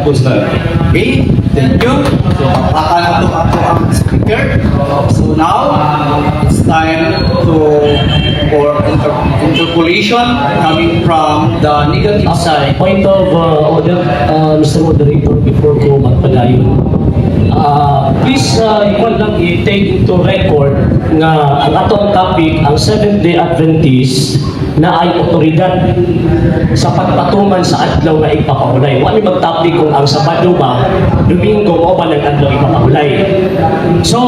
Po sila. Okay, thank you. So, baka na to ato ang speaker. So now, it's time to for interpolation coming from the negative side. Point of order, Mr. Moderator, before ko magpadayon. Please, ikuan lang, i-take into record nga ang atong topic, ang Seventh-day Adventist na ay otoridad sa pagpatuman sa adlaw nga ipapahulay. Wa mi mag-topic kung ang Sabado ba, Domingo o ba ng adlaw ipapahulay. So,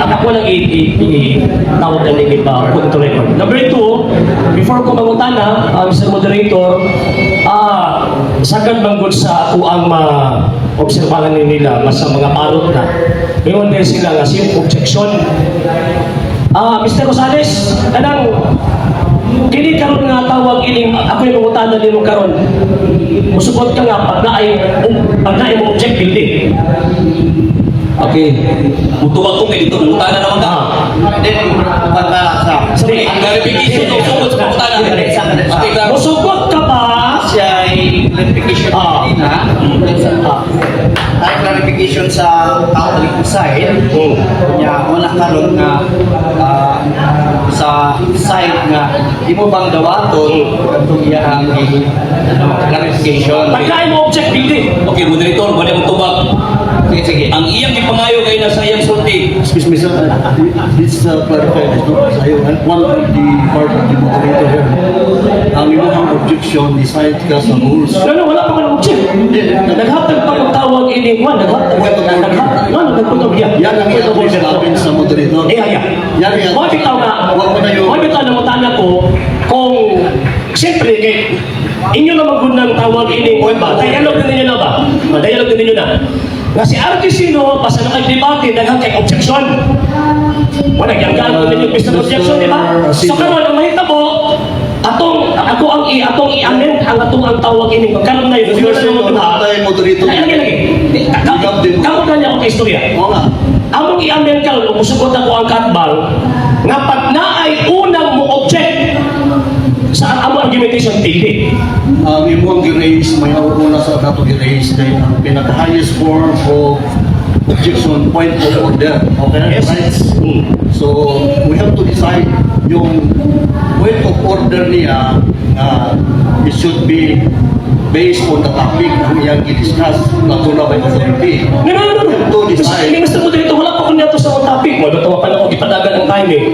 ako lang i-tawag na ning ipa put into record. Number two, before ko mangutana, Mr. Moderator, sagad manggod sa ako ang ma-obserbahan ni nila mas sa mga parot na. Ngayon din sila nga siyang objection. Mr. Rosales, kanang kini karon nga tawag ining ako yung mangutana nimo karon. Musugot ka nga pag naay mo object building. Okay. Mutubag ko kay dito, mangutana naman ka. Then, pagka sa Sorry. Ang clarification, usugod sa pangutana. Okay, klaro. Musugot ka ba? Siya ay clarification kanina. Ay clarification sa Catholic side. Nya una karon nga sa side nga imo bang dawaton kadtong iyang ano, clarification. Pag naay mo object building. Okay, moderator, wala mong tubag. Sige, sige. Ang iyang gipangayo kay na sa iyang sulti. Excuse me, sir. This clarify this, no? Sa'yo, and one of the part of the moderator here. Ang imong objection, decide ka sa rules. No, wala pa man object. Naghatag pa kong tawag ining one, naghatag, naghatag, no, nagputog yan. Yan ang i-address natin sa moderator. Eh, yeah. Yan ang Mo bitaw nga, Huwag mo na yun. mo bitaw na mutana ko kung siyempre kay inyo na magud ng tawag ining ba? Dialogue na ninyo na ba? Oh, dialogue na ninyo na. Nga si RT Sino, basta nakag-debate, daghang kay objection. Wala, gyanggaan ko ninyo Mr. Objection, di ba? So karon ang mahitabo, atong ako ang i atong i-amend ang atong ang tawag ining karon na yun. Mr. Sino, tayo moderator. Lagi, lagi, lagi. Kamu na niya ako kay istorya. Oo nga. Among i-amend karon ug musugot ako ang katbang nga pag naay unang mo object sa among argumentation, pili. Ang imong gi-raise, may una sa dato gi-raise kay ang pinaka-highest form of objection, point of order. Okay? Yes. Right? So, we have to decide yung point of order niya nga it should be based on the topic ang iyang i-discuss not na by authority. No. We have to decide. Hindi, Mr. Moderator, wala pa ko niya sa akong topic mo. Dito pa na ako gipadagan ang time eh.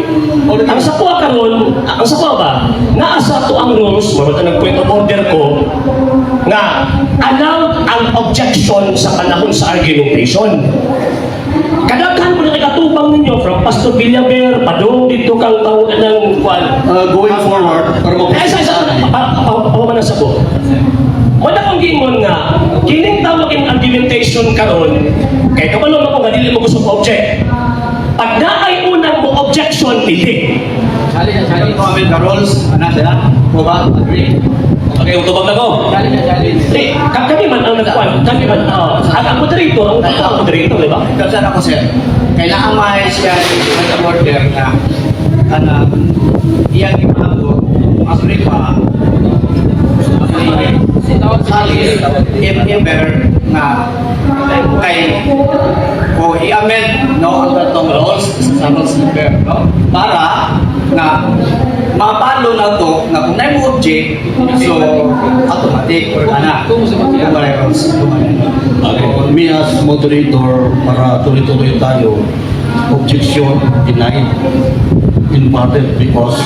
Ang sa kuha karon, ang sa kuha ba, naa sa ato ang rules, mawala ng point of order ko, nga allowed ang objection sa panahon sa argumentation. Kadaghan mo na kay ninyo from Pastor Villaver, padung dito kang tawag ng kwan. Going forward, para mag- Eh, sa pa sa ko. Wala kong giingon nga, kining tawag yung argumentation karon, kay kabalo mo ko nga dili mo gusto ko object. Pag naay unang mo objection, pili. Challenge, challenge. To amend the rules, ano sila? Mo ba? Agree? Okay, utubag na ko. Challenge, challenge. Eh, kami man ang nagkuan, kami man, ang moderator, ang moderator, di ba? Kasi ako, sir, kailangan may siya point of order nga kanang iyang ipahambog kung agree pa challenge if ever nga kay ko i-amend, no, ang katong rules sa rules number, no, para nga mapalo na to nga kung naay mo object, so automatic or ana kung wala rules. Okay. Me as moderator, para tuloy-tuloy tayo, objection denied in part because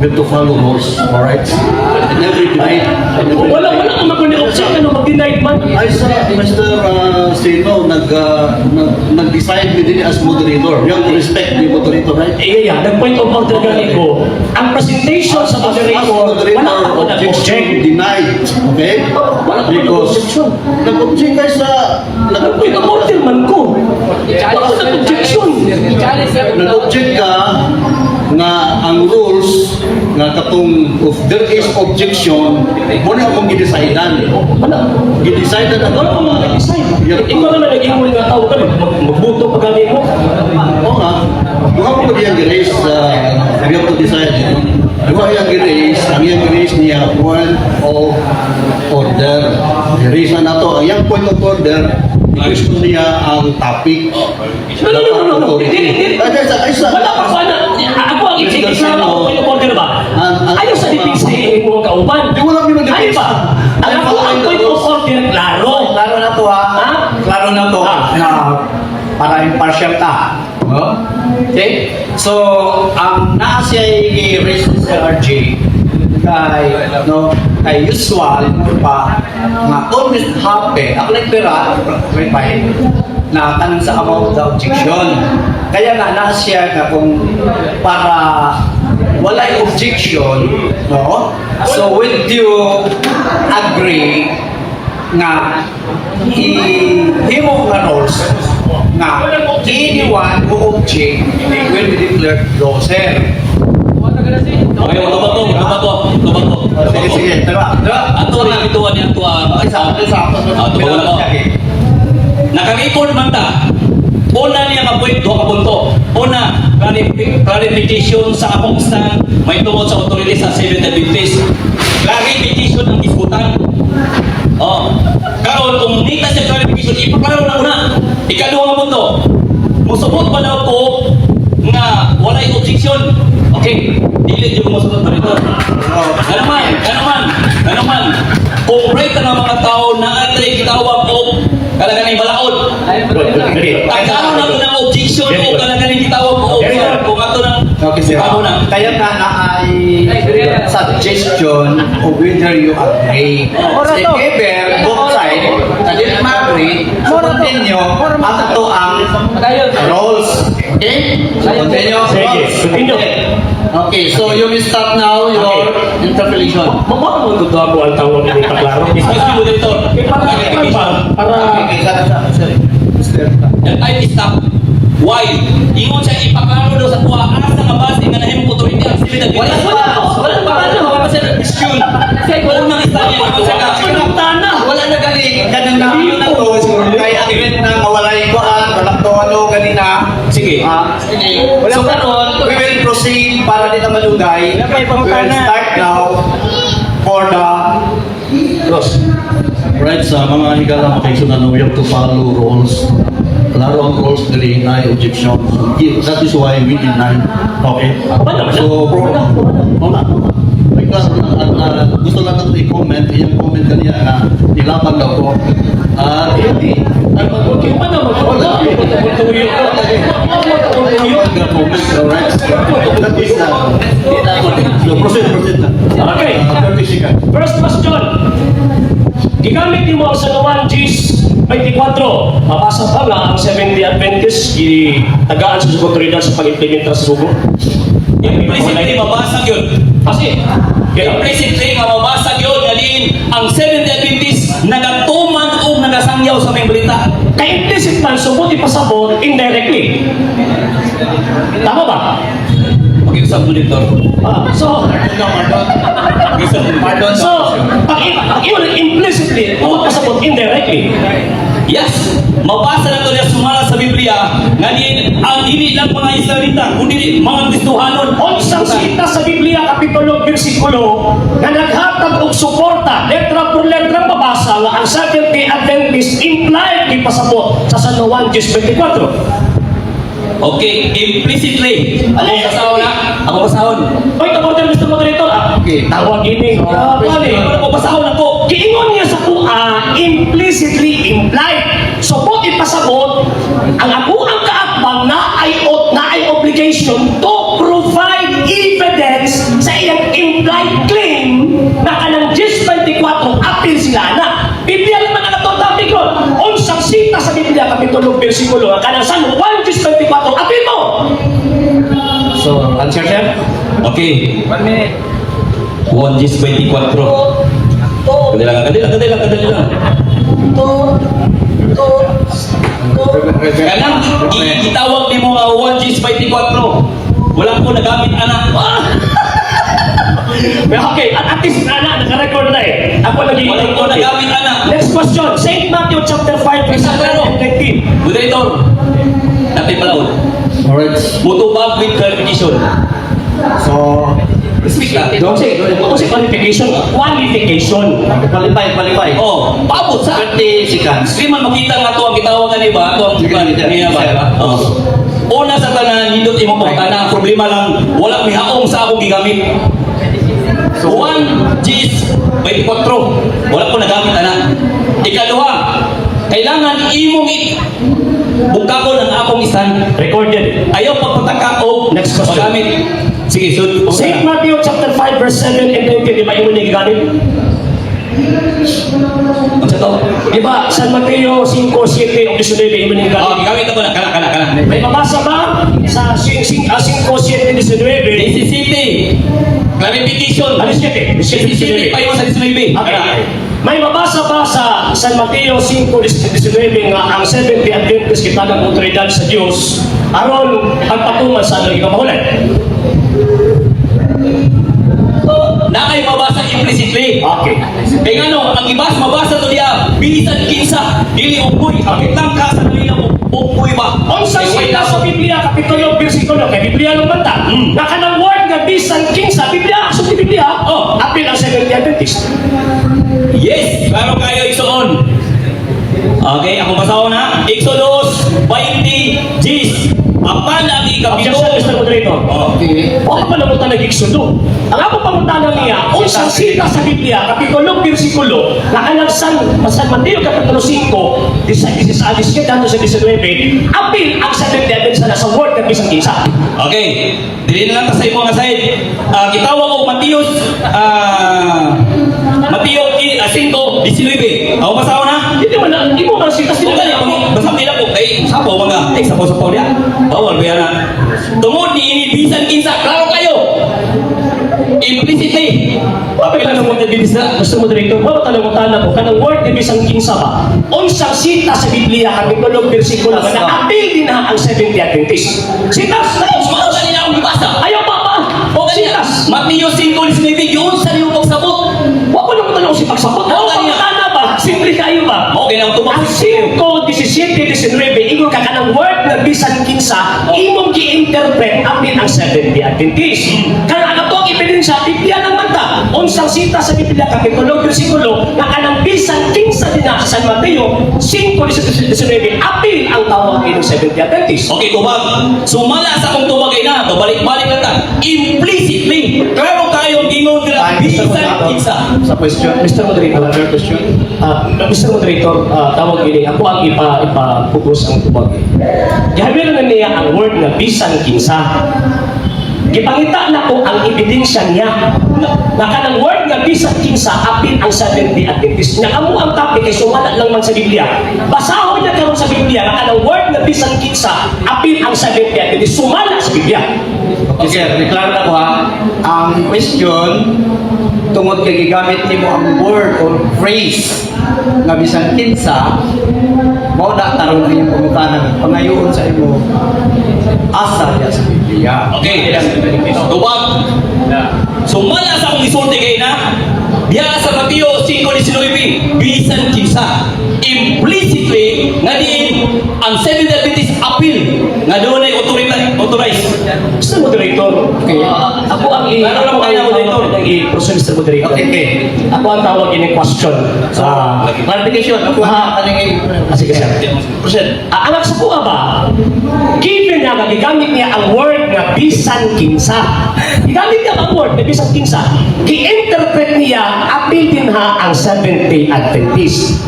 we have to follow rules, alright? In every debate, in every Wala, wala ka mag object, ano, mag-deny man. Ay sa Mr. Sino, nag-decide mi din as moderator. You have to respect the moderator, right? Eh, yeah, nag-point of order gani ko. Ang presentation sa As moderator, moderator, wala ako objection nag-object. denied, okay? Wala ko Because nag-objection. nag-object kayo sa Nag-point of order man ko. Wala ko nag-objection. Nag-object ka nga ang rules nga katong if there is objection mo na akong gidecidean. Wala. Gidecidean ako. Wala ko mga nag-decide. Ikaw naman nag-ingon nga tao ka, magbuto pa gani mo. Oo nga. Duha ko diyang gi-raise, we have to decide. Duha iyang gi-raise, ang iyang gi-raise niya, one, of order. I-raise na nato ang iyang point of order, i-question niya ang topic. No. Authority. Dili, dili. Ay, ay, Wala pa ko na. Ako ang i-klaro ako point of order ba? Ayaw sa depensa imong kauban. Di wala mi Ay ba? Ang ako ang point of order, klaro. Klaro na to ha. Ha? Klaro na to na para impartial ta. No? Okay? So, ang naa siya i-raise sa RJ kay no kay usual pa nga always happen ako nagpera may pa na kanang sa about the objection, kaya nga naa siya nga kung para walay objection, no? So would you agree nga i-himo nga rules nga anyone who object will be declared closer? Okay, tubag ko, tubag ko, tubag ko. Sige, sige. Diba? Diba? Ato na ituan niya ato ang Isa, isa. Ah, tubag na ko. Naka-record man ta. Una niya nga point, duha ka punto. Una, clarification sa akong stand may tungod sa authority sa Seventh Adventist. Clarification ang isbutan. Oh. Karon kung nita siya clarification, ipaklaro na una. Ikaduha nga punto. Musubot pa daw ko nga walay objection. Okay, dili jud mo sugot dito. Ano man, ano man, ano man. Kung right na mga tao na atay gitawag og kalaganay balaod. Tagkaroon na ng objection o kalaganay gitawag og Very good. kung ato nang Okay, sir. Ako na. Kaya nga na ay suggestion of whether you agree. So, if ever, both side, na di ma-agree, so continue, ato ang rules. Okay? So, continue. Sige, Rules. continue. Okay, so you may start now your interpellation. Mamo mo to ako ang tawag ni paklaro. Excuse me, moderator. Eh, para para Okay, sorry. Mr. The time is stop. Why? Ingon siya ipaklaro daw sa tuwa asa nga base nga nahimong authority ang civil Wala administration. pa, wala pa, wala pa. Question. Unang istorya ingon siya ka. Tana. Wala na gani kanang na ano na to, kay ang event na nga walay kuan, wala to ano ganina. Sige. Ah, sige. So karon, we will proceed para di ta malugay. We will start now for the Cross. Right, sa mga higala makaigsunan, we have to follow rules. Klaro ang rules diri na objection. So, that is why we deny. Okay? Wala, wala. So, bro, Wala, wala. May klaro na, gusto lang natin i-comment, iyang comment kaniya na ilaban daw ko. Ah, hindi. Okay, wala mo. Wala mo. Tuyo. Tuyo. Comment, alright? That is, so proceed, proceed na. Okay. 30 seconds. First question. Gigamit nimo ang San Juan 10:24. Mabasa pa nga ang Seventh-day Adventist gitagaan sa otoridad sa pag-implementa sa sugo. Implicitly mabasa gyud. Kasi, kaya, Implicitly nga mabasa gyud nga diin ang Seventh Day Adventist nagatuman og nagasangyaw sa may balita. Kay implicit man, subot ipasabot indirectly. Tama ba? Pakiusap, moderator. Ah, so, Pakiusap, moderator. Pardon. So, pag yun, implicitly, o pasabot indirectly. Yes, mabasa na to niya sumala sa Biblia nga diin ang dili lang mga Israelita kundi mga Kristohanon. Unsang sita sa Biblia, Kapitulo, versikulo, na naghatag og suporta, letra por letra mabasa nga ang Seventh-day Adventist implied ipasabot sa San Juan 10:24. Okay, implicitly. Ako basahon na. Ako basahon. Point of order, Mr. Moderator. Ah, Okay. tawag ini. Ah, Wala wala. ko basahon ako. Giingon niya sa kuha, implicitly implied. So, kung ipasabot, ang ako ang kaatbang na ay obligation to provide evidence sa iyang implied claim na kanang 10:24 apil sila na. Biblia naman ang atong topic ron. Unsang sita sa Biblia, Kapitulo, versikulo, ang kanang San Juan 10:24, apil mo! So, answer, sir? Okay. 1 minute. 1:24. Kadali lang, kadali lang, kadali lang, kadali lang. Kanang gitawag nimo nga 1:24. Wala ko nagamit ana. Ah! Well, okay, at least na, naka-record na eh. Ako lagi. Wala ko nagamit ana. Next question, St. Matthew chapter 5 verse 19. Moderator. Napay palaod. Alright. Mutubag with clarification. So, Respect ta. Kasi, kasi qualification, qualification. Qualify, qualify. Oh, paabot sa. 30 seconds. Di man makita nga to ang gitawag ni ba? Ato ang Sige, sige, niya ba? sige. Oh. Una sa tanan, nindot imong pangutana. Ang problema lang, wala mihaong sa akong gigamit. 1 Gs 24. Wala ko nagamit ana. Ikaduha, kailangan imong bukakon ang akong isan. Recorded. Ayaw pagpataka og Next question. paggamit. Sige, sud. St. Matthew chapter 5 verse 7 and 20, di ba imo ni gigamit? Unsa to? Di ba San Mateo 5, 7 o 19 imo ni Oh, gigamit? gigamit ako na kana kana kana. May mabasa ba sa 5, 7, 19? DCCT. Clarification. Ano 7? DCCT pa yun sa 19. Okay. Kana. May mabasa ba sa San Mateo 5, 19 nga ang Seventh-day Adventist kita ng otoridad sa Dios aron pagpatuman sa anong ikapahulan? Na kay mabasa implicitly. Okay. Kay ngano, ang ibas mabasa to diya, bisan kinsa, dili unggoy. Akit lang ka sa kanila mo, unggoy ba? Unsa Kay sita wala sa Biblia kapitulo bersikulo kay Biblia lang man ta. Na kanang word nga bisan kinsa Biblia aksyon ni Biblia. Oh. Apil ang Seventh-day Adventist. Yes, klaro kayo isuon. Okay, ako basahon na. Exodus 20 Gs. Apan ang ikapito. Objection, Mr. Moderator. Oh. Okay. Huwag pa namunta nag-exodo. Ang ako pangutana niya, unsang sita sa Biblia, kapitulo, bersikulo, na kanang San Mateo, kapitulo 5, 17 hanggang sa 19, apil ang Seventh-day Adventist na sa word nga bisan kinsa. Okay, dili na lang ta sa imo nga side. Gitawag og Mateus Mateo 5:19. Ako basahon na. Hindi mo na, hindi mo man sita Kung sila. gani, basta nila ko, kay sapaw mga, ay sapaw sapaw niya. Bawal ba yan na? Tungod ni ini bisan kinsa, klaro kayo. Implicitly. Wala ka nang na, Mr. Moderator, wala ka nang utana ko, kanang word nga bisan kinsa ba? Unsang sita sa Biblia, kapitulo, bersikulo, nga naapil din na ang Seventh-day Adventist. Sitas! Mao gani na akong gibasa. Ayaw pa pa! O gani na, Sitas! Mateo 5:19, yun sa niyong pagsabot. Wa ko nang tanong si pagsabot. Oo, Ako ganyan. pangutana ba? Simple kayo ba? Mao gani ang tubag. Ang 5, 17, 19, ingon ka kanang word na bisan kinsa, imong gi-interpret apil ang Seventh-day Adventist. Kanang ang ato ang ebidensya, Biblia lang man ta. Unsang sita sa Biblia, kapitulo, bersikulo, na kanang bisan kinsa din na sa San Mateo, 5, 17, 19, apil ang tawag inong Seventh-day Adventist. Okay, tubag. Sumala sa akong tubag ay na, babalik-balik na ta. Implicitly, klaro kayo ingon nga Ay, Mr. bisan Moderator, kinsa. sa question. Mr. Moderator. Another question. Mr. Moderator, tawag ini, ako ang ipa-focus ang tubag. Gihabiran na niya ang word nga bisan kinsa. Gipangita na ko ang ebidensya niya na kanang word nga bisan kinsa apil ang Seventh-day Adventist. Nga amo ang topic kay sumala lang man sa Biblia. Basahon niya karon sa Biblia nga kanang word nga bisan kinsa apil ang Seventh-day Adventist. Sumala sa Biblia. Okay, sir, declare na ko ha. Ang question, tungod kay gigamit nimo ang word or phrase nga bisan kinsa, mao na tarong ang iyong pangutana pangayoon sa imo asa diya sa Biblia. Okay, tubag. Sumala sa akong isulti kay na, diya sa Mateo 5:19, bisan kinsa. Implicitly, nga diin, ang Seventh Adventist appeal, nga doon ay authorized. Mr. Moderator, Okay. ako ang i Klaro ako naman ang kayo, Moderator. tawag ng i-proceed, Mr. Moderator. Okay. Ako ang tawag ini question. So, clarification. Ako ha, kaning Sige, sir. Proceed. Anak sa kuha ba? Given na nga gigamit niya ang word nga bisan kinsa. Gigamit niya ang word nga bisan kinsa. Gi-interpret niya apil din ha ang Seventh-day Adventist.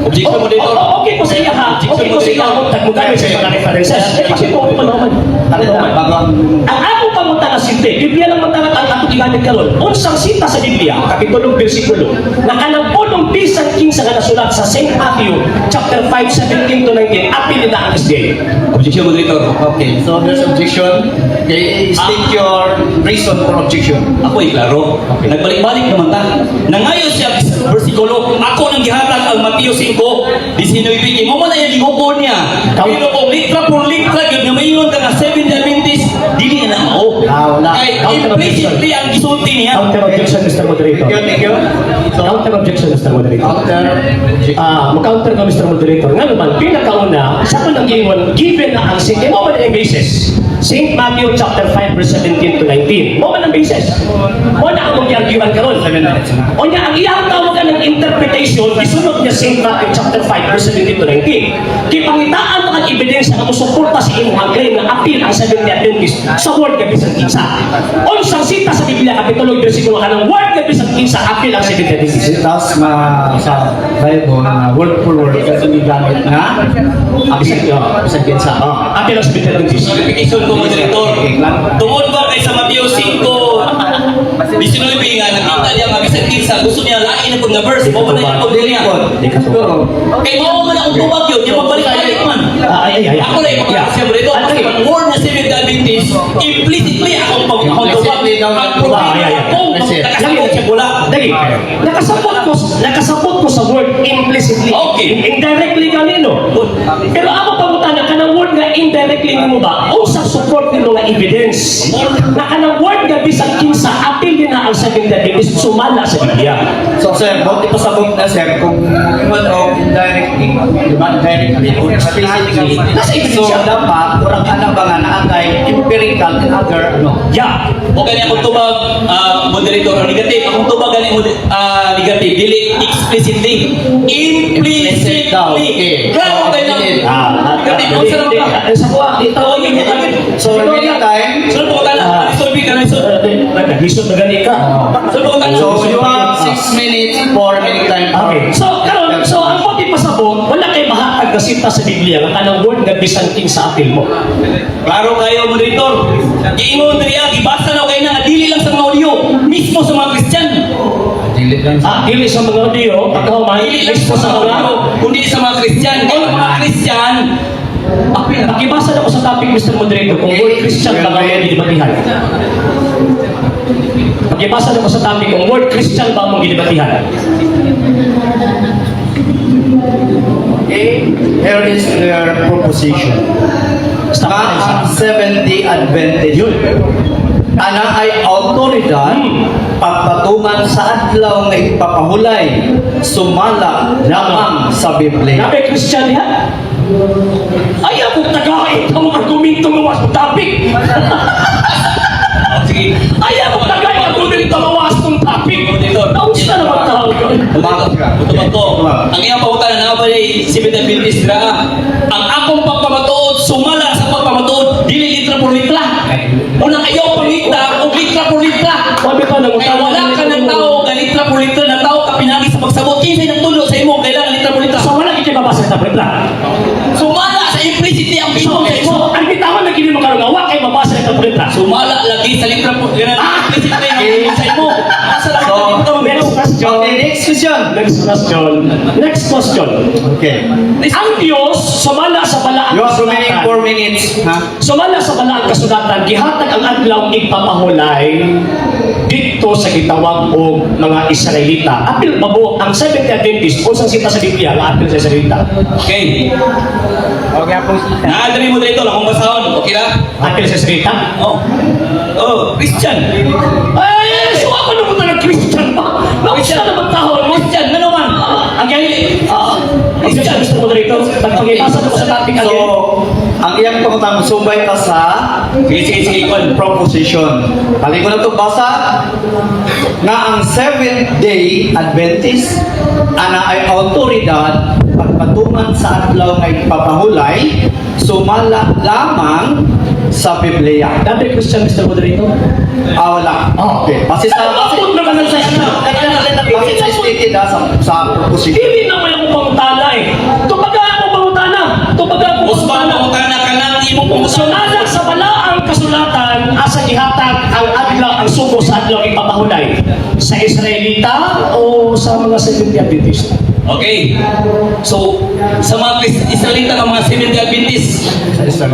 Objection, Moderator. Oh, okay ko sa iya ha. Objection, Okay ko sa iya Moderator. kung tagmugamit sa mga references. Eh, kasi po, okay pa naman. Ano na, bago ang Ang ako pangutana simple, Biblia lang man ang ato gigamit karon. Unsang sita sa Biblia, kapitulong bersikulo, na kanang punong bisan kinsa nga nasulat sa St. Matthew chapter 5 17 to 19, apil nila ang SDA. Objection, Moderator. Okay, so there's objection. Okay, state your reason for objection. Ako ay klaro. Okay. Nagbalik-balik naman ta. Nangayon siya bersikulo, ako nang gihatag ang Mateo 5, 19. Mo man na yung gihukon niya. Pero kung litra por litra, yun nga mayon ka nga Seventh Adventist, dili na na mao. Ah, wala. Kay implicitly ang gisulti niya. Counter objection, Mr. Moderator. Thank you, thank you. So, Counter objection, Mr. Moderator. counter objection. Mag-counter ka, Mr. Moderator. Nga naman, pinakauna, sa ko nang giingon, given na ang sige, mo man ang basis. St. Matthew chapter 5 verse 17 to 19. Mao man ang basis. Mao na ang giarguan karon. Unya ang iyang tawagan ng interpretation, gisunod niya St. Matthew chapter 5 verse 17 to 19. Gipangitaan mo ang ebidensya nga mosuporta sa imong claim nga apil ang Seventh-day Adventist sa word nga bisan kinsa. Unsang sita sa Biblia, kapitulo, bersikulo, kanang word nga bisan kinsa apil ang Seventh-day Adventist? Sitas nga sa Bible nga word for word kasi gigamit nga bisan kinsa. Ah, apil ang Seventh-day Adventist. Clarification ko, moderator. Tungod ba kay sa Mateo 5:19 nga nakita niya nga bisan kinsa, gusto niya lain na pud nga verse mo man na yung niya. Di ka Siguro. Kay mao man akong tubag yun, yung pagbalik-balik man. Ah, ay, ay, ay. Ako lang Yeah. siya, moderator. Ah, sige. Ang word na Seventh Adventist, implicitly akong pag akong tubag. Implicitly daw. Ang problema Ah, ay, ay. kung nakasabot siya wala. Dagi. Nakasabot ko sa word "implicitly". Okay. Indirectly kanino. Pero ako pangutana, kanang word nga "indirectly" nimo ba? Unsang support nimo nga evidence na kanang word nga "bisan kinsa" apil din na ang Seventh Adventist sumala sa Biblia? So sir, buti pasabot na, sir, kung ingon og indirectly, di ba, indirectly or explicitly. Nasa So ebidensya. Dapat kurang ana ba nga naa kay empirical and other ano. Yeah. O gani akong tubag, moderator, o negative. Akong tubag gani negative. Dili explicitly. Implicit daw. Implicitly. Okay. Klaro kayo na. Ah, Negative. Unsa naman ka? Sa kuha, itawag Tawagin mo kami. So remaining time. Sunod po ka na. Ah. Solve ka na. Sunod. Naglisod na gani ka. Sunod po ka na. So you have 6 minutes for remaining time. Okay. So, karon, so ang buti pasabot, wala kay mahatag na sita sa Biblia nga kanang word nga "bisan kinsa" apil mo. Klaro kayo, moderator. Giingon diri, gibasa na kayo na nga dili lang sa mga audio, mismo sa mga Christian. Dili lang. Ah, dili sa mga audio, pagkahuman, Dili lang mismo sa mga audio, kundi sa mga Christian. Kaya ang mga Christian, apil na. Pakibasa na ko sa topic, Mr. Moderator, kung word "Christian" ba ang mong gidibatihan. Pakibasa na ko sa topic kung word "Christian" ba mong gidibatihan. Okay, here is their proposition. Stop. Nga ang Seventh-day Adventist. Yun. Ana ay autoridad pagpatuman sa adlaw nga ipapahulay sumala lamang sa Biblia. Nabi Christian diha? Ay, ako tagait ang argumento nga was topic. Oh, sige. Ay, ako tagait argumento nga was tong topic. Nausa na magtawag ka. Tumawag ka. Tumawag ko. Ang iyang pangutana na ba ay Seventh Adventist dira. Ang akong pagpamatuod sumala sa pagpamatuod, dili litra por litra. Unang ayaw pangita og litra por litra. Sabi ko, Kaya nangutana. Wala ka ng tao nga litra por litra na tao ka pinagi sa pagsabot. Kinsay nagtulo sa imo kailangan litra por litra? So, wala kita mabasa sa Biblia. Sumala sa implicitly ang So, ginoo sa imo. so, ang bitawan na kini mo karon nga wa kay mabasa sa Biblia. Sumala lagi sa litra por litra, implicitly ang ginoo sa imo. Asa lang So, ka Next question. Okay, next question. Next question. Next question. Okay. Ang Diyos sumala sa balaang You have remaining kasulatan. 4 minutes. Ha? Sumala sa balaang kasulatan, gihatag ang adlaw igpapahulay dito sa gitawag og mga Israelita. Apil ba mo ang Seventh Adventist, unsang sita sa Biblia nga apil sa Israelita? Okay. Okay po. Naadri mo dito akong basahon. Okay ra? Apil sa Israelita? Oh. Oh, Christian. Ay, so ako naman na Christian pa. Nausa naman taon mo. Christian, ano man? Again, Christian, Mr. Moderator, pagpangibasa ko sa topic So, again. ang iyang pangutana, sumbay ka sa Sige, sige, sige, Ikon. proposition. Balik ko na ito basa nga ang Seventh Day Adventist ana ay autoridad pagpatuman sa adlaw nga ipapahulay sumala lamang sa Biblia. Dati Christian, Mr. Moderator? Ah, wala. Oh. Okay. Base sa Ano ba naman sa base sa stated sa proposition. Dili naman ako pangutana eh. Tubaga ako pangutana. Tubaga ako Usbang pangutana. pangutana ka na, imong pangutana. Sumala sa balaang kasulatan, asa gihatag ang adlaw, ang sugo sa adlaw ipapahulay? Sa Israelita o sa mga Seventh Adventist? Okay. So, sa mga Israelita nga mga Seventh Adventist,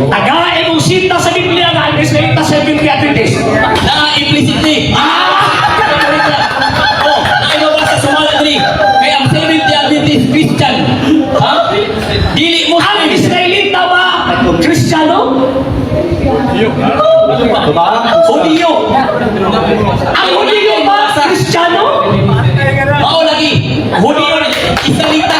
Taga imong sita sa Biblia nga ang Israelita Seventh Adventist. Na implicitly. Ah! Oh, naibabasa sumala diri. Kay ang Seventh Adventist Christian. Ha? Dili mo Ang Israelita ba Kristiyano? Diba? Hudiyo. Ang Hudiyo ba Kristiyano? Mao lagi. Hudiyo, Israelita.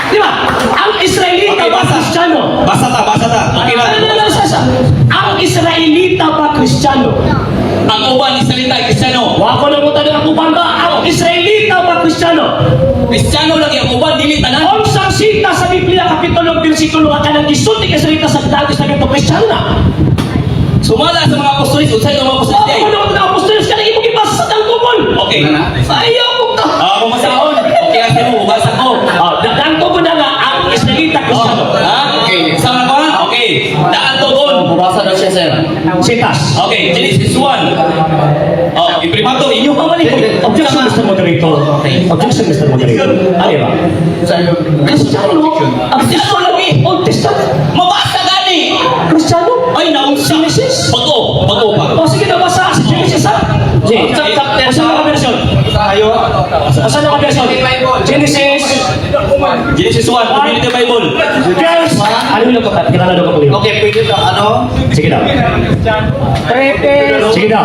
Di ba? Ang Israelita Okay, ba basa. Kristiyano? Kristiyano? Basa ta, basa ta. Okay Ano lang. na lang sa Ang Israelita ba Kristiyano? Ang uban Israelita Kristiyano. Wa ko nangutana ang uban ba? Ang Israelita ba Kristiyano? Kristiyano lagi ang uban, dili tanan. Unsang sita sa Biblia, Kapitulo, versikulo, ang kanang gisulti kay Israelita sa Datos na ganito, Kristiyano na. Sumala sa mga apostolis, unsay ang mga Wa apostolis ko day? nangutana ang apostoles, kanang imong gibasa sa dangtugon. Okay. Ayaw ko ta. Ah, kung masahon. Okay, asa mo, basa ko. Ah, dangtugon na nga ang Israelita Kristiyano. Oh, ha? Okay. Sama ko ha? Okay. Daan tugon. Mabasa daw siya, sir. Sitas. Okay, Genesis 1. Oh, imprimatur inyo pa man eh. Objection, Mr. Moderator. Objection, Mr. Moderator. Ano ba? Kristiyano? Ang Kristiyano lagi. Old Testament? Mabasa gani. Kristiyano? Ay, naunsa. Genesis? Bago, bago pa. O sige, nabasa sa Genesis ha? J. Asa na ka version? Tayo. Asa na ka version? Genesis. Genesis 1, Community Bible. Verse. Ano yung kapat? Kilala daw ka po yun. Okay, pwede to. Ano? Sige daw. Sige daw.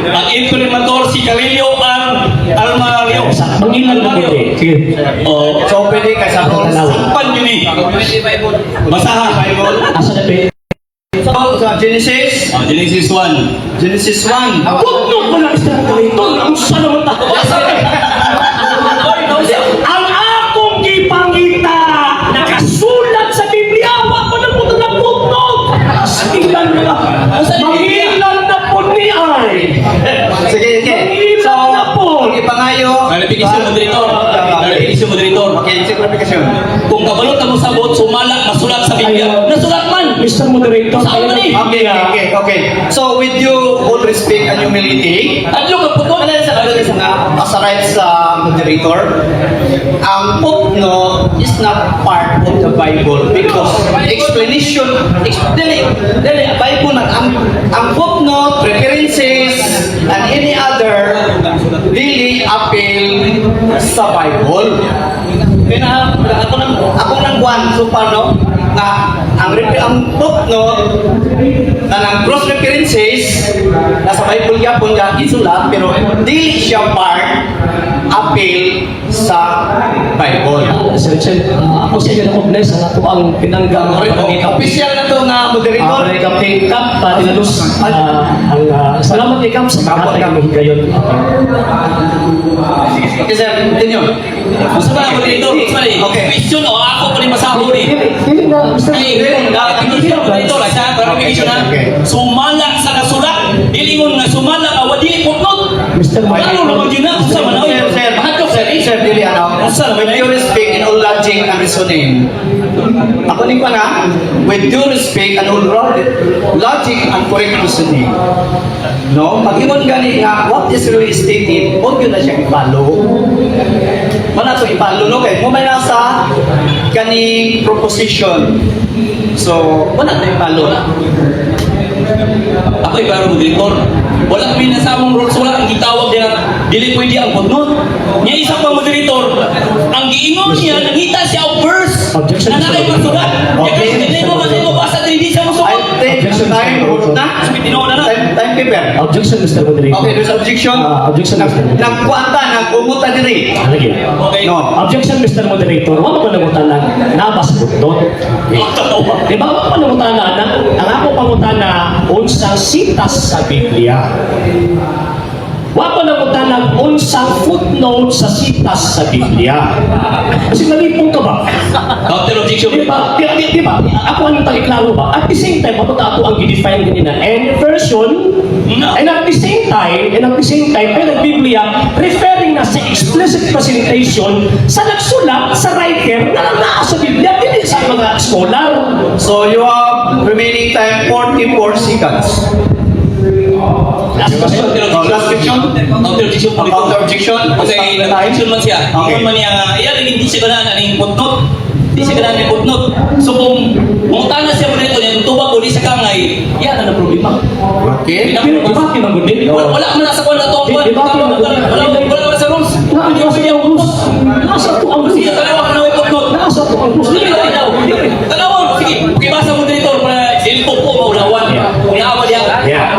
Ang imprimatur si Carillo ang Almario. Mangilan na puti. Sige. Oh, So, pwede kay sa rules. pan yun eh. Basaha. Bible. Asa na pe? So, sa Genesis. Oh, Genesis 1. Genesis 1. Putnot mo lang, Mr. Moderator. Ang sa naman ta. Ang akong gipangita nakasulat sa Biblia, wa pa na po ng putnot. Mangilan na. Mangilan na po ni ay. Sige, sige. Mangilan na po. Ipangayo. Clarification, moderator. Clarification, moderator. Okay, sige, clarification. Kung kabalot mo sabot, sumala, masulat sa Biblia. Nasulat man. Mr. Moderator, Saan man eh? Okay. So, with you all respect and humility, Tatlo ka putnot. wala sa ano sa nga, as a right sa moderator, ang footnote is not part of the Bible because explanation, dili, dili, Bible na, ang footnote, references, and any other, dili appeal sa Bible. Kaya ako nang one so far, no, nga ang footnote kanang cross references nasa Bible gyapon nga gisulat pero dili siya part appeal sa Bible. Sir Chen, ako sa inyo na-recognize ang ato ang pinanggang Official na to nga moderator. Moderator. Kap, Kap, Tilalus, ang, salamat kay Kap sa paghatag ng higayon. Okay, sir, continue. Gusto ba moderator? Gusto ba eh? Okay. Question o ako pa rin masahol eh. Dili, dili na, Mr. Ay, clarification, moderator. Asa, clarification ha. Okay. Sumala sa nasulat. Dilingon nga sumala ka, wadi putnot. Mr. Klaro naman yun na. Unsa man oy. Sir, sir, Mahadlok sir, sa ni. sir, dili ano. Unsa naman With due respect and all logic and reasoning. Ako ni ko na, with due respect and all logic and correct reasoning. No? Pag ingon gani nga, what is really stated, huwag yun na siya i-follow. Wala to i-follow, no? Kay mo may nasa kaning proposition. So, wala na i-follow. Ako ay klaro moderator. Wala kami nasamong rules, wala ang gitawag niya, dili pwede ang putnot. Niya isa pa moderator, ang giingon niya, nangita siya og verse Objection, na naay Mr. masulat. Okay. Okay. Kaya mo man mo basa dili siya I mosuot. think Objection, time Mr. na. Tinuod na na. Timekeeper. Objection, Mr. Moderator. Okay, there's objection. Objection, Mr. Moderator. Nagkuanta, nagkumuta diri. Lagi. Okay. No. Objection, Mr. Moderator. Wa mo nangutana nabas putnot. Di ba wa mo nangutana na ang ako pangutana unsang sitas sa Biblia. Wa ko nangutana unsang footnote sa sitas sa Biblia. Kasi nalipong ka ba? Counter objection. Di ba? Di ba? Ako ang tagiklaro ba? At the same time, papunta ako ang gidefine kanina. And version, No. and at the same time, pero ang Biblia, referring na sa explicit presentation sa nagsulat, sa writer, na naa sa Biblia, hindi sa mga scholar. So you have remaining time 44 seconds. Last question. Oh, last question. Counter objection po dito. Counter objection. Okay, nag-objection man siya. Okay. Ingon man niya nga, iya hindi siya ganahan aning footnote. Hindi siya ganahan aning footnote. So kung mangutana siya mo dito niya tubag ko di siya kangay, iya na na problema. Okay. Pero di ba kinagudin? Wala, wala man na sa kuwan na to ang kuwan. Di ba, Wala, wala, wala, wala man sa rules. Nasa ang rules. Nasa to ang rules. Sige, tanawa ka na may footnote. Nasa to ang rules. Sige, tanaw. Tanawa, sige. Okay, basa mo dito para silpo ko maulawan. Niawa diya. Yeah.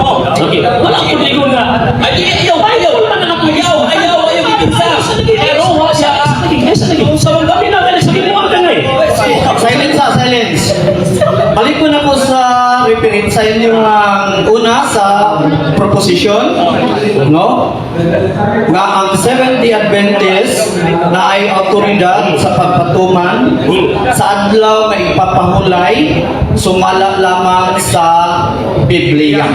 Oh. Okay. Wala ko ligo na. Ay, di, ayaw, ayaw. Ayaw, ayaw, ayaw, gipinsa. Pero, wa siya. Sa lagi, sa lagi. Kung sa mga Pinagaling sa ginawa ka nga eh. Silence ah, silence. Balik ko na ko sa reference sa inyong ang una sa proposition, no? Nga ang Seventh-day Adventist na ay autoridad sa pagpatuman sa adlaw nga ipapahulay sumala lamang sa Biblia.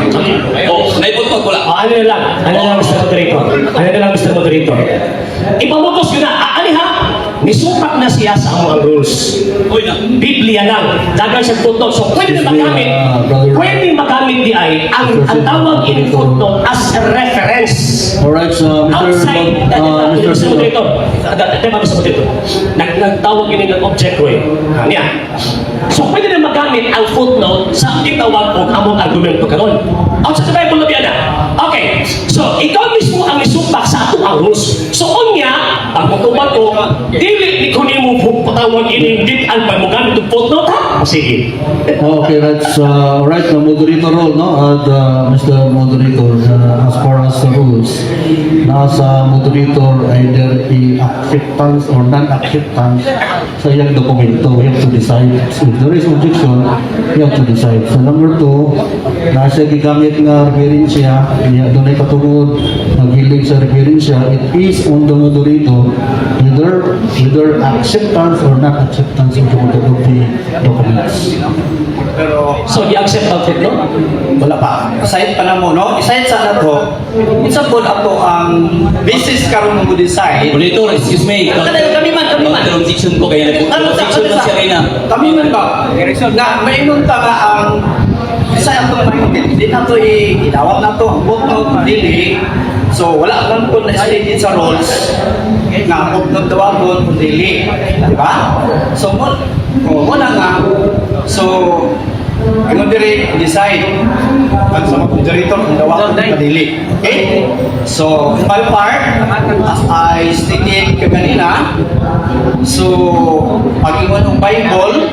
Oh, naipot ko lang. Ah, ano na lang? Ano na lang, Mr. Moderator? Ano na lang, Mr. Moderator? Ipamugos yun na. Ah, ani ha? Nisupak na siya sa among rules. Uy na. Biblia lang. Dagan sa footnote. So, pwede Excuse me, magamit. Brother. Pwede magamit di ay ang tawag in footnote as a reference. Alright, so Mr. Outside, Mr. Mr. Moderator, tema, Mr. Moderator, nagtawag yun ng object ko eh. Niya. So, pwede na magamit ang footnote sa itawag og among argumento karon. Outside the Bible na biya na. Okay. So, ikaw mismo ang isupak sa atong ang rules. So, unya, ang mutuman ko, dili ni ko nimo patawag ini dit ang pagmugamit og footnote ha? Sige. Okay, that's right. The moderator role, no? The Mr. Moderator, as far as the rules, nasa moderator either i-acceptance or non-acceptance sa iyang dokumento. We have to decide. If there is objection, we have to decide. So number two, nasa gigamit nga referensya, niya doon ay katungod, naghilig sa referensya, it is on the moderator whether acceptance or not acceptance of the documents. Pero So, i-accept ang footnote? Wala pa. Aside pa na mo, no? Aside sa na to, it's po ato ang basis karon mo decide. Moderator, excuse me. Kami man, kami man. Counter objection ko kaya Ano sa objection lang siya kay na. Kami man ba? Na maingon ta nga ang sa atong maingon di na to idawat na to ang footnote dili. So wala man po na stated sa rules nga footnote dawagon kung dili, di ba? So mo oh, mo na nga, so ingon diri decide ang sa moderator kung dawagon o dili. Okay? So, in my part, as I stated kaganina, so, pag ingon ng Bible,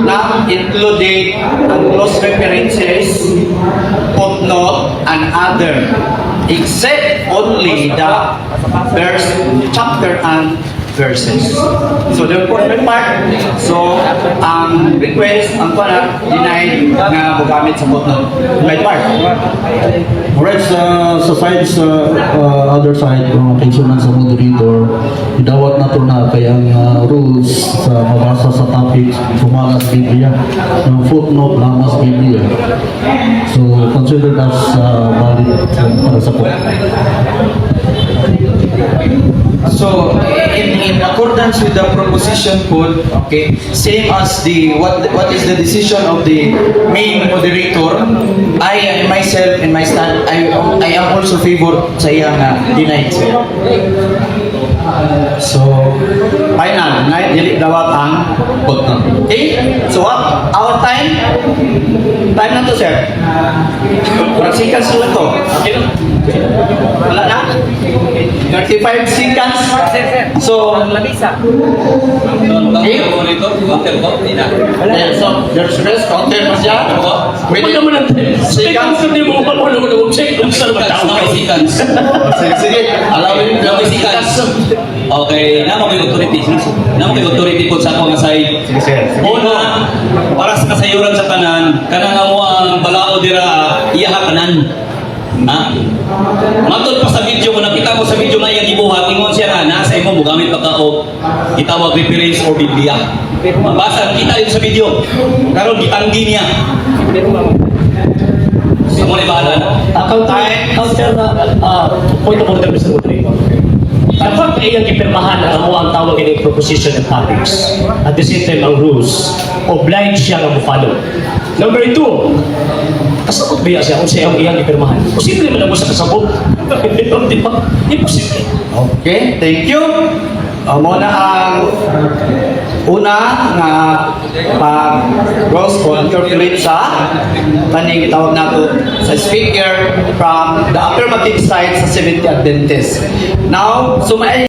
na included ang close references, footnote, and other, except only the verse, chapter, and verses. So, therefore, my part, so, ang request, ang kuana, denied nga mogamit sa footnote. My part. Alright, sa side sa other side, kung kaysunan sa moderator, idawat na to na kay ang rules sa mabasa sa topic sumala sa Biblia, ang footnote lamang sa Biblia. So considered as valid para sa po. So, in accordance with the proposition put, okay, same as the what is the decision of the main moderator, I myself in my stand, I am also favor sa iya nga denied, sir. So, final, na dili dawat ang footnote. Okay? So what? Our time? Time na to, sir. Murag seconds na to. Wala na? 35 seconds. So, Okay. Moderator, counter ko. Hindi na. So, there's rest, counter pa siya. Wala naman ang Seconds. Seconds mo wala mo na object kung saan Seconds, matawag. okay, seconds. Sige, sige. Allow him. Okay, seconds. Okay, namo kay authority. Namo kay authority po sa ako nga side. Sige, sir. Sige. Una, para sa kasayuran sa tanan, kanang amo ang balao dira, iya ka kanan. Ha? Matod pa sa video, kung nakita mo sa video nga iyang gibuhat, ingon siya nga, nasa imo mogamit pa ka og gitawag reference or Biblia. Mabasa, nakita yun sa video. Karon gitanggi niya. Sa mo ni bahala na. Counter na, point of order, Mr. Moderator. Dapat ay iyang ipirmahan ang amo ang tawag ini proposition and topics. At the same time, ang rules. Obliged siya nga mo-follow. Number two, kasabot ba siya kung siya ang iyang ipirmahan? Posible man ako sa kasabot. Di ba? Imposible. Okay, thank you. Mo na ang una nga pag goes o interpolate sa kaning gitawag nato sa speaker from the affirmative side sa Seventh Adventist. Now, so may